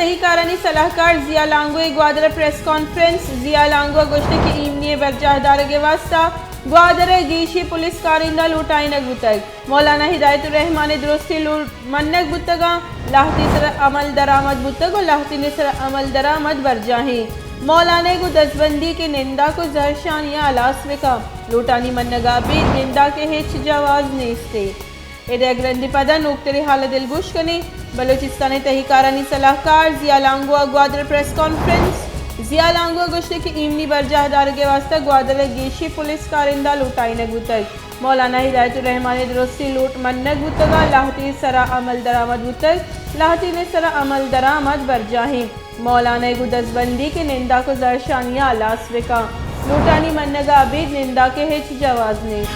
تہی کارانی سلاہکار ضیاء لانگو ء گوادر ء پریس کانفرنس۔ ضیاء لانگو ء گوشتگ کہ ایمنی ء برجاہ دارگ ء واستہ گوادر ء گیشیں پولیس کارندہ لوٹائینگ بوتگ۔ مولانا ہدایت الرحمان ء درستیں لوٹ منگ بوتگاں، لہتے سر عمل درآمد بوتگ و لہتینے سر عمل درآمد برجاہیں۔ مولانا ء گوں دزبندی کہ ننداک و زہرشانی ء ہلاس بکن، لوٹانی منگ ء ابید ننداک ء ہچ جواز نیستے۔ ادا یک رندے پدا نوکتریں حال ء دلگوش کنیں۔ بلوچستان ء تہی کارانی سلاہکار ضیاء لانگو ء گوادر ء پریس کانفرنس۔ ضیاء لانگو ء گوشتگ کہ ایمنی برجاہ دارگ ء واستہ گوادر ء گیشیں پولیس کارندہ لوٹائینگ بوتگ۔ مولانا ہدایت الرحمان ء درستیں لوٹ منگ بوتگ ء لہتے سرا عمل درآمد بوتگ، لہتینے سرا عمل درآمد برجاہیں۔ مولانا ء گوں دزبندی کہ ننداک و زہرشانی ء ہلاس بکن، لوٹانی منگ ء ابید ننداک ء ہچ جواز نیست۔